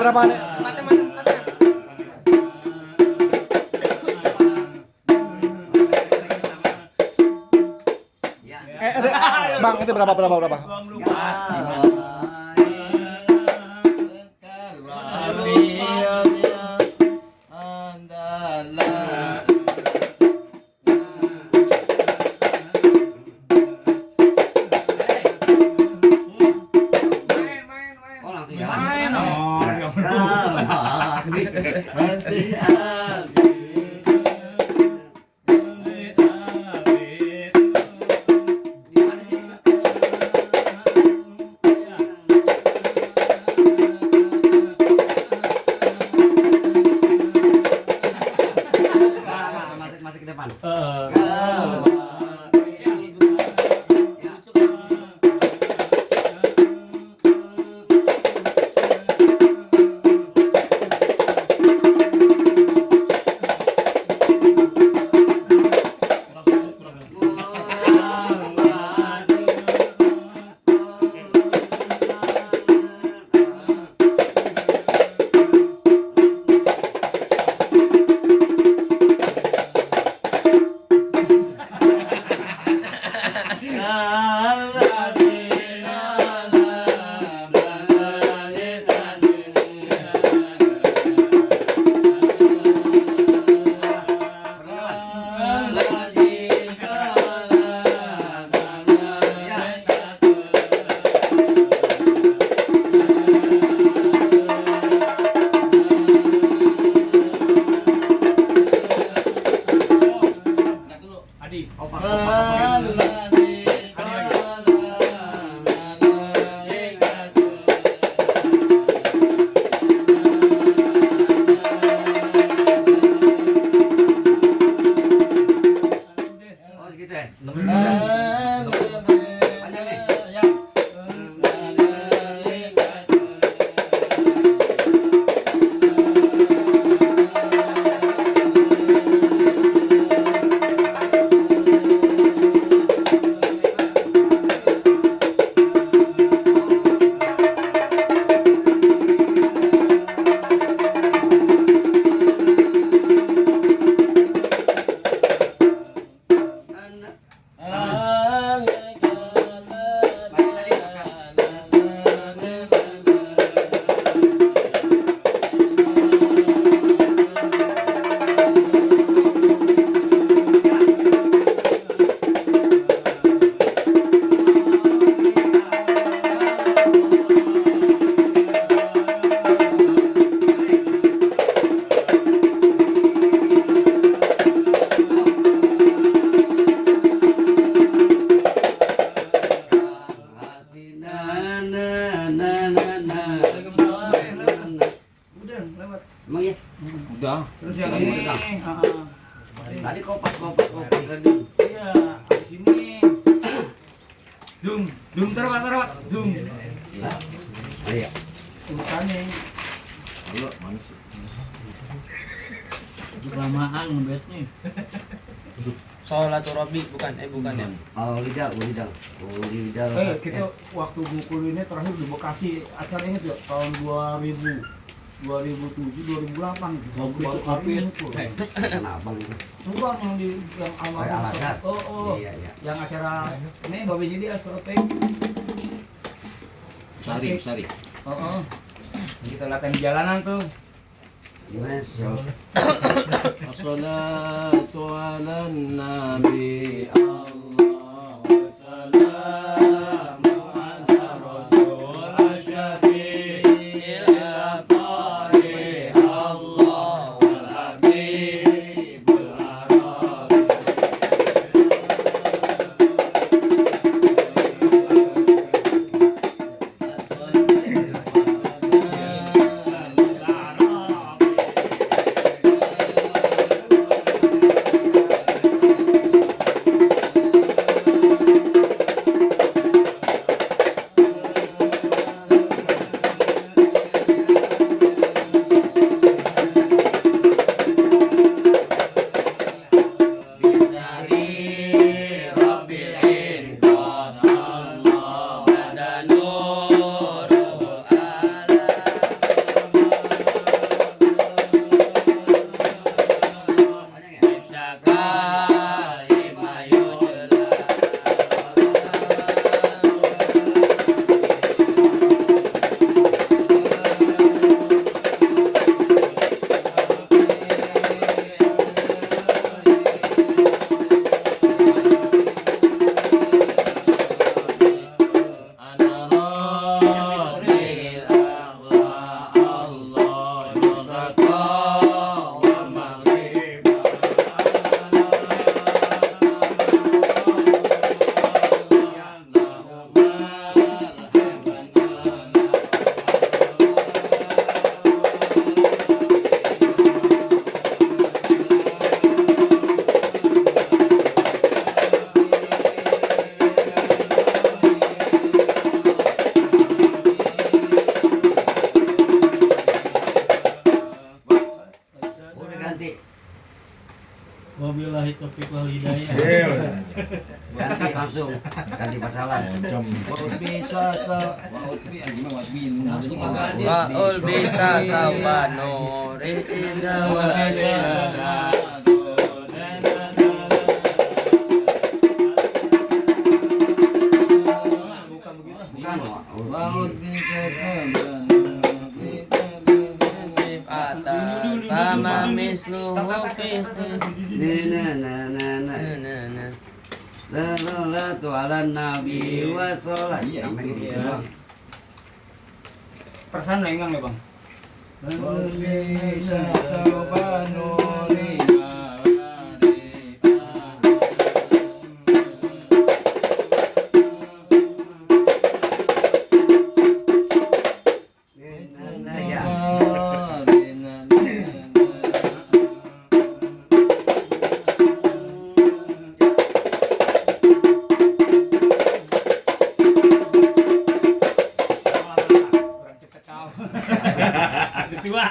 Berapa nih? Bang, itu berapa? Masih ke depan. Udah. Terus yang ini, Tadi kopak gede. iya, habis ini. Dung terawat, dung. Iya. Urutannya. Ayo, mana sih? Kelamaan ngebetnya. Sholaturabi bukan ya. Oh, lidal. Kita waktu mukul ini terakhir di Bekasi, acara ini tuh tahun 2007, 2008 gitu. Baru kali mukul. Kenapa gitu? Bukan yang almarhum. Al-Azhar. Oh. Iya. Yang acara ini Babe jadi Astropek. Sari. Oh. Kita latihan di jalanan tuh. Gimana sih? Assalatu ala nabi Allah wa salamu ala rasul asyafi'il abtari Allah wal habibul arabi. Udah ganti. Wabillahi taufiq wal hidayah. Ganti langsung. Ganti pasalan. Bisa sa waut bi gimana waut bi. Waul bisa sabanur ida wa Bukan begitu. Bukan. Waut bi sama mislu Nah. Sallallahu ala nabi wa sholat. Iya, Sampai itu. gitu doang. Perasaan lenggang ya bang. bisa sabanuri Nah, ya. Kurang cepet kau. Udah tua.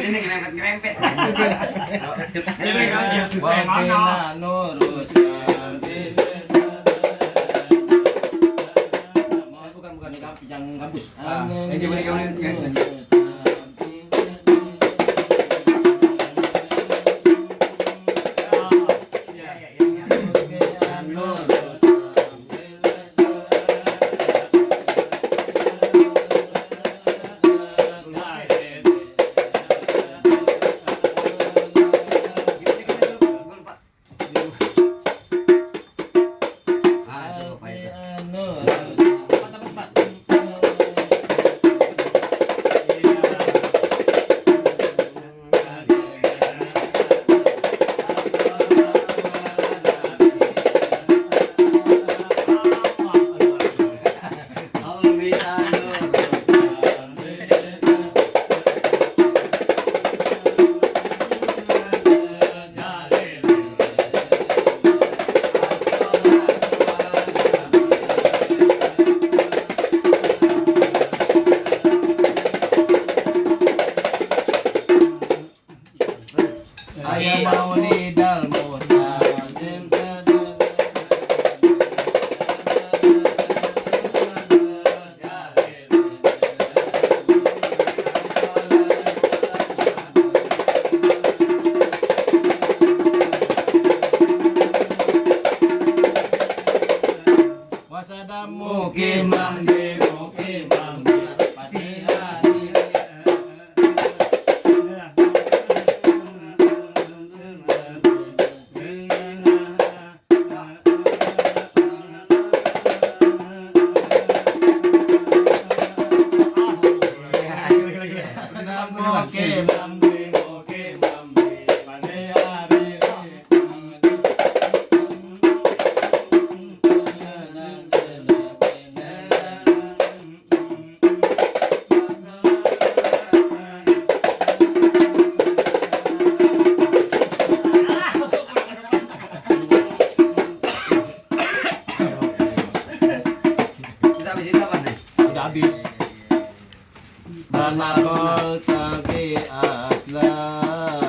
Ini ngerempet. Ini kan yang susah yang mana? Bukan yang gabus. yang gimana. Moke mangge pati hari. Moke mangge pati hari. Kita habis itu apa nih? Udah habis. Banakol tabiat la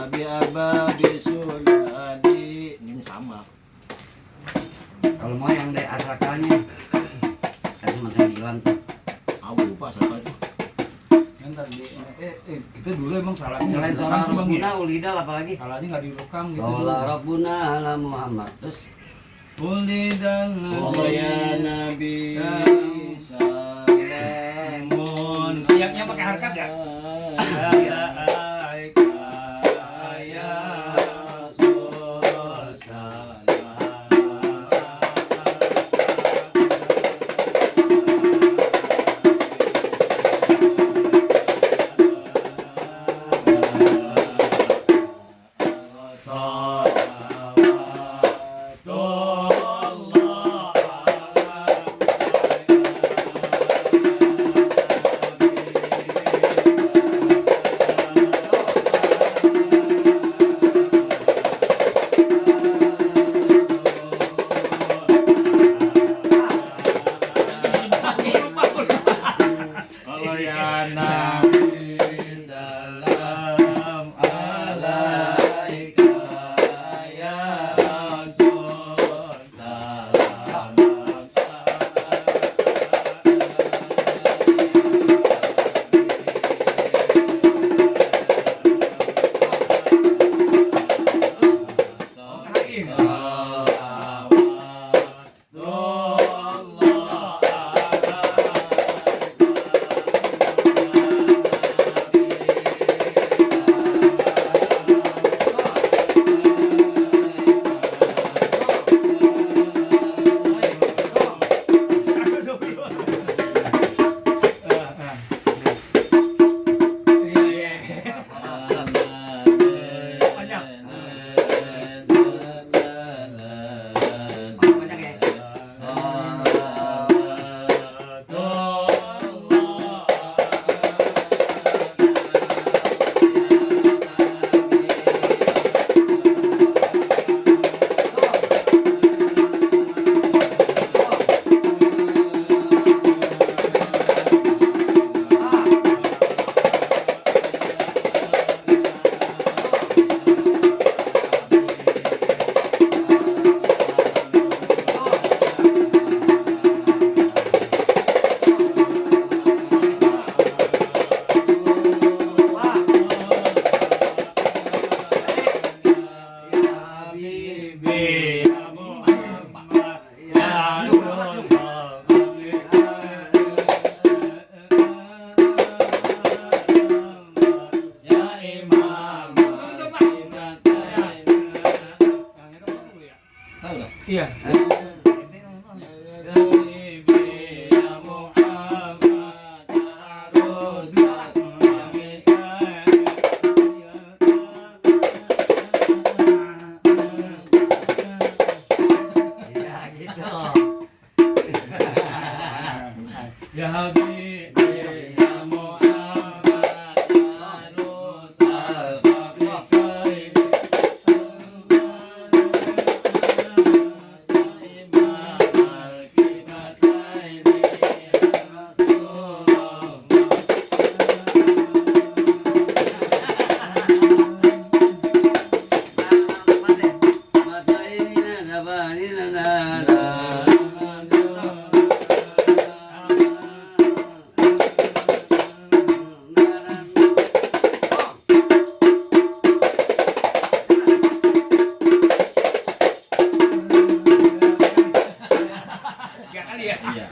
biarba bisuladi. Ini sama. Kalau mau yang dari asalkannya, kan masih hilang tuh. Aku lupa siapa itu. Bentar, kita dulu emang salah. Selain sholat Rabbuna ulidal apalagi? Salahnya nggak direkam gitu. Sholat Rabbuna ala Muhammad. Terus Ulidal Allah ya Nabi salamun. Yang pakai harkat ya. Allah ya Nabi salam alaika ya Rasul salam. banyak ya. Iya. Iya gitu. Ya Habib, Ya Muhammad harus tiga kali ya. Iya.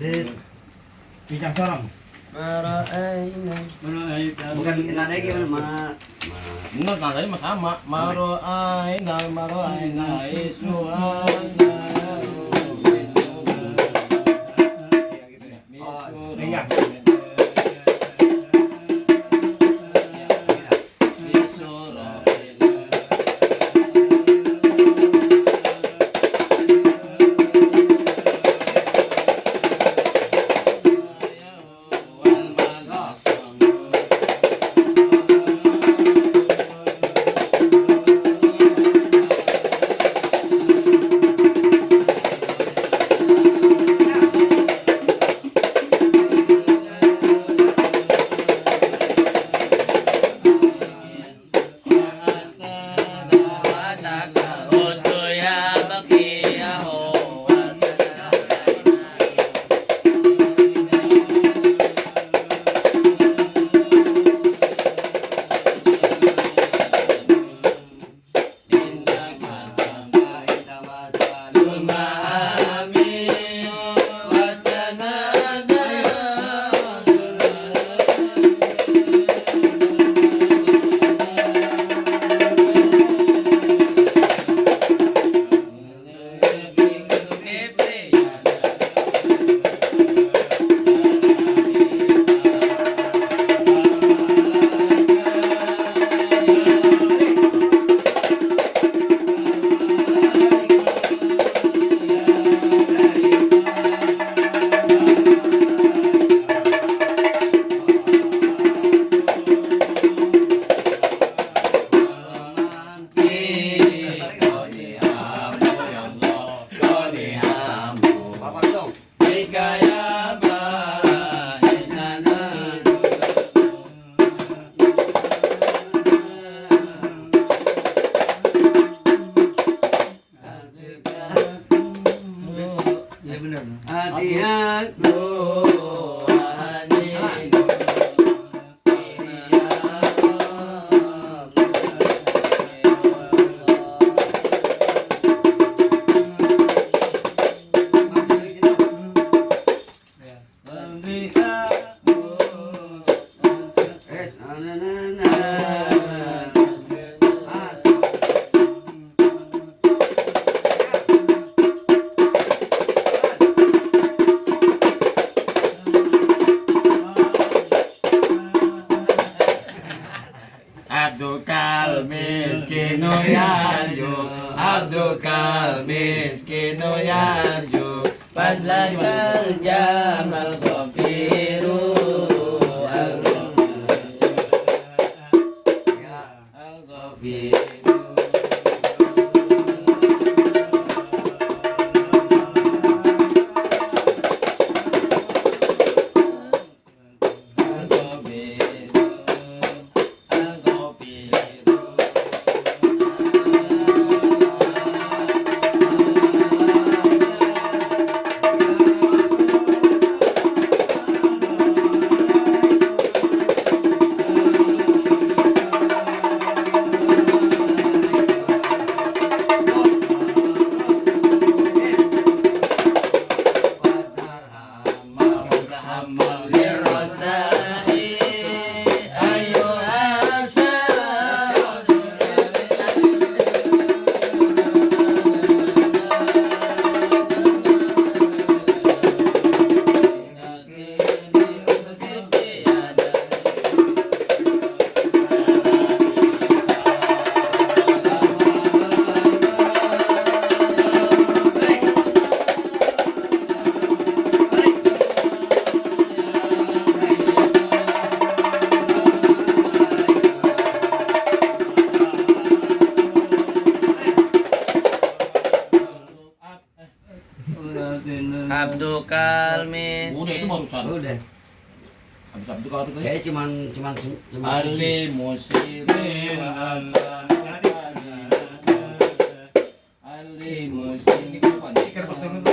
Bincang sorong. Maraina. Bukan nada gimana Bener nadanya mah sama. Maro aina isuana. Iya. Abdukal miskinu yarju, Abdukal miskinu yarju, Padlakal jamal ghafiru. Abdukal mis. Udah itu barusan. Udah. Habis Abdukal itu. Kayak cuman Ali musiri wa Allah. Ali musiri.